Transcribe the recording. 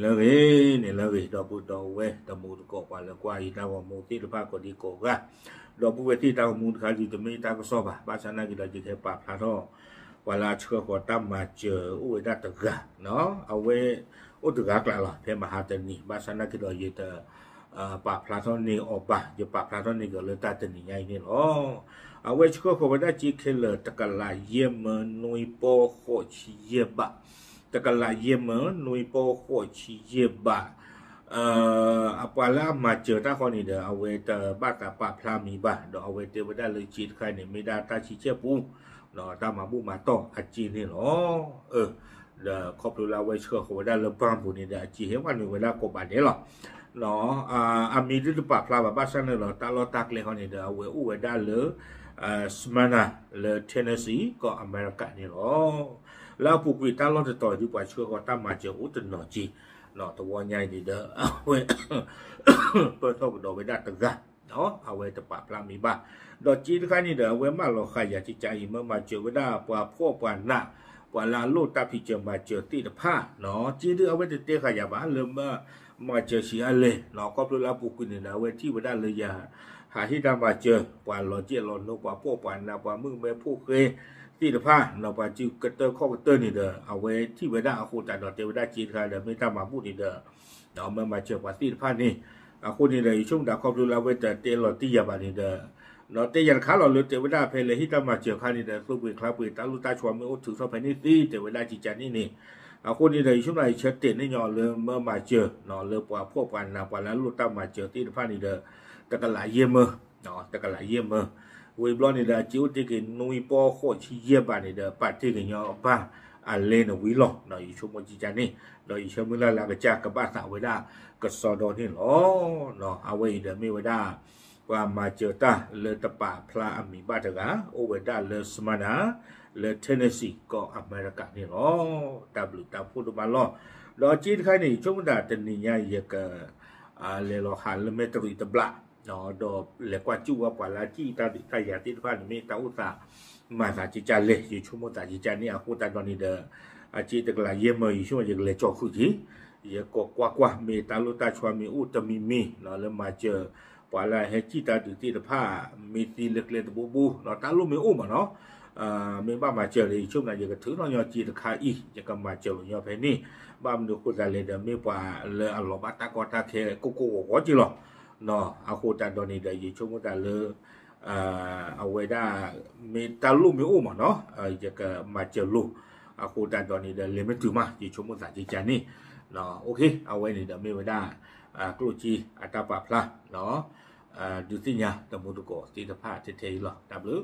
လၢအဂ့ၤန့ၣ်လၢအဂ့ၤ ဒီပုၢ်ဒီဝဲၢ်တံၤသကိး ပှၤလၢကွၢ်ယတၢ်ဂီၤမူသ့ၣ်တဖၣ်ကိးဒံကိးဂၤ, ဒီပုၢ်ဝဲၢ်သ့ၣ်တၢ်ဂီၤမူတခါဒုးတမ့ၢ်တၢ်ကစီၣ်ဘၣ်, ဘၣ်ဆၣ်နာ်က့ဒီး ယကဟဲပာ်ဖျါထီၣ် ပှၤလၢအဆှၢဃီၤတၢ်မၤစၢၤအိၣ်ဝဲဒၣ်တဂၤ, အဝဲအိၣ်တဂၤကျါလီၤ ဖဲမဟါတနံၤ, ဘၣ်ဆၣ်နာ်က့ဒီး ယတ ပာ်ဖျါထီၣ်န့ၢ်အီၤဘၣ်, ယပာ်ဖျါထီၣ်န့ၢ်က့ၤလၢတၢ်တနံၤညါအံၤန့ၣ်လီၤ. အဝဲဆှၢဃီၤဝဲဒၣ်စ့ခဲလၢာ် တကလးယဲၢ်မၢနွံပီဃိးဆံယဲၢ်ဘး, တကလးယဲၢ်မၢနွံပီဃိးဆံယဲၢ်ဘး အပှၤလၢအမၤစၢၤတၢ်ဃီန့ၣ်ဒီး အဝဲတဘၣ်သးပာ်ဖျါမံၤဘၣ်, ဒီးအဝဲတဲဝဲဒၣ်လၢစ့တခါန့ၣ် မ့ၢ်ဒၣ်တၢ်ဆံဆဲၣ်ပူ တၢ်မၤဘူၣ်မၤတီၢ်အစ့န့ၣ်လီၤ. ဒီးခီဖျိလၢအဝဲဆှၢဃီၤဝဲဒၣ်လၢ ဘၣ်ပူၤ န့ၣ်ဒီး အစ့ဟဲဝဲနုာ်ဝဲဒၣ်ကိးဘးဒဲးလီၤ. အမံၤဒုတပာ်ဖျါဘၣ် ဘၣ်ဆၣ်န့ၣ်ဒီး တၢ်လီၢ်တၢ်ကျဲဃီန့ၣ်ဒီး အဝဲအိၣ်ဝဲဒၣ်လၢ Smyrna လၢ Tennessee ကီၢ်အမဲရကၤန့ၣ်လီၤ. လၢအပူၤကွံာ်တၢ်လီၢ်တတီၤဒုး ပှၤဆှၢဃီၤတၢ်မၤစၢၤအိၣ်တနီၤက့ၤ, တဝီညါအံၤန့ၣ်ဒီး အဝဲ ပၢၢ်ထီၣ်ကဒီးဝဲဒၣ်တဂၤ အဝဲတပာ်ဖျါမံၤဘၣ်, ဒီးစ့တခါန့ၣ်ဒီး အဝဲမၢလီၤဃာ်ယၤကကါအံၤ မၢမၤစၢၤဝဲဒၣ်ပှၤဖှီၣ်ပှၤနး ပှၤလၢအလိၣ်တၢ်ဖံးစၢၤမၤစၢၤသ့ၣ်တဖၣ်, စ့ဒုးအဝဲတတဲဃာ်ယၤဘၣ်လၢမၢမၤစၢၤဆံးအါလဲၣ်, ခီဖျိလၢအပူၤကွံာ်န့ၣ်ဒီး အဝဲထံၣ်ဝဲဒၣ်လၢယၤ ဟးဟ့ၣ်တၢ်မၤစၢၤ ပှၤလီၤကဲၣ်လီၤနိ ပှၤဖှီၣ်ပှၤနး ပှၤမုၣ်မဲဖိဃဲသ့ၣ်တဖၣ် ပှၤစုကတၢၢ်ခီၣ်ကတၢၢ်န့ၣ်ဒီး အဝဲထံၣ်ဝဲဒၣ်အဃိသတးဒီး တဲဝဲဒၣ်စ့တခါဒီး မ့ၢ်တၢ်မၤဘူၣ်န့ၣ်ဒီး မၢမၤစၢၤပှၤသ့ၣ်တဖၣ်န့ၣ်, အဃိန့ၣ်ဒီး ယဆိကမိၣ်သးခီဖျိလၢအဝဲတတဲလီၤတံၢ်ယၤဘၣ်န့ၣ်ဒီး ဒီးတဲယၤတခါလီၤလၢတဲဝဲဒၣ်ဖဲလဲၣ် ဟ့ၣ်တၢ်မၤစၢၤအခါန့ၣ်ဒီး သိပှ့ၤချါပှ့ၤတၢ်လိၣ်တၢ်ဆီမ့ၢ်အိၣ်ထုးထီၣ်ဖဲန့ၣ်သ့ တဲဝဲဒၣ်ကကါန့ၣ်န့ၣ်, အဃိန့ၣ်ဒီး ယဆိကမိၣ်သးယဆၢတဲာ်န့ၢ်ညီလၢမၢမၤစၢၤ လၢပှၤဖှီၣ်ပှၤနး ပှၤလၢအလိၣ်တၢ်မၤစၢၤသ့ၣ်တဖၣ်န့ၣ်ဒီး တကလးယဲၢ်မၢ တကလးယဲၢ်မၢ, ဝံၤဘျီန့ၣ်ဒီး အစ့အိၣ်တ့ၢ်က့ၤနွံပီဃိးဆံယဲၢ်ဘးန့ၣ်ဒီး ပာ်တ့ၢ်က့ၤညီဘၣ်အလဲန့ၣ်ဝံၤလီၤ, ယဆိကမိၣ်ကကါန့ၣ်, ဒီးယဆၢမုၢ်လၢ်လၢအကစၢ်ကဘၣ်သးဝဲဒၣ်ကစီဒီန့ၣ်လီၤ. အဝဲအံၤဒီးမ့ၢ်ဝဲဒၣ် ပှၤမၤစၢၤတၢ်လၢတပာ်ဖျါအမံၤဘၣ်တဂၤ အိၣ်ဝဲဒၣ်လၢ Smyrna လၢ Tennessee ကီၢ်အမဲရကၤန့ၣ်လီၤ. တၢ်ဘျုးတၢ်ဖှိၣ်ဒိၣ်မးလီၤ. ဒီးစ့တခါန့ၣ် ယဆိကမိၣ်သးတနံၤညါယက လဲၤလီၤဟးလၢမဲၣ်တရံးတဘျီ ဒီးလဲၤကွၢ်စူၣ်ဝဲပှၤလၢအစံၣ်တၢ်ဒုးတၢ်ယၤသ့ၣ်တဖၣ်န့ၣ် မ့ၢ်တၢ်အိၣ်သးမၤသးကကါလဲၣ်, ယဆိကမိၣ်သးကကါန့ၣ် အဃိသတးဒီးန့ၣ်ဒီး အစ့တကလးယဲၢ်မၢ ယဆိကမိၣ်ယကလဲၤကၠီၤဃုာ်က့ၤ, ယကကွၢ်ကွၢ် မ့ၢ်တၢ်လိၣ်တၢ်ဆီမ့ၢ်အိၣ်တမံၤမံၤ လၢမၤစၢၤ ပှၤလၢအဟဲစံၣ်တၢ်ဒုးသ့ၣ်တဖၣ် မ့ၢ်သံလၢကျဲတဘိဘိ တၢ်လိၣ်မ့ၢ်အိၣ်မးနီၤ မ့ၢ်ဘၣ်မၤစၢၤဒီး ယဆိကမိၣ်သး ယကထုးထီၣ်ညီစ့တခါအံၤ ယကမၤစၢၤလီၤညီဖဲန့ၣ်, ဘၣ်မနုၤအဃိသတးလဲၣ်ဒီး မ့ၢ်ပှၤလၢအလီၤဘၣ်တၢ်ကီတၢ်ခဲကိၢ်ကိၢ်ဂီၤဂီၤက့ၤလီၤ. အဃိသတးဒီးန့ၣ်ဒီး ယဆိကမိၣ်သးလၢ အဝဲဒၣ် မ့ၢ်တၢ်လိၣ်မ့ၢ်အိၣ်မးနီၤ ယကမၤစၢၤလိၤ, အဃိသတးဒီးန့ၣ်ဒီး လဲၤမ့ၢ်တုၤမး ယဆိကမိၣ်သးကကါန့ၣ်, အဝဲန့ၣ်ဒီးမ့ၢ်ဝဲဒၣ် ကျိၣ်စ့အတၢ်ပာ်ဖျါ ဒုးသ့ၣ်ညါတံၤသကိးသ့ၣ်တဖၣ်ထဲထဲအံၤလီၤ. တၢ်ဘျုး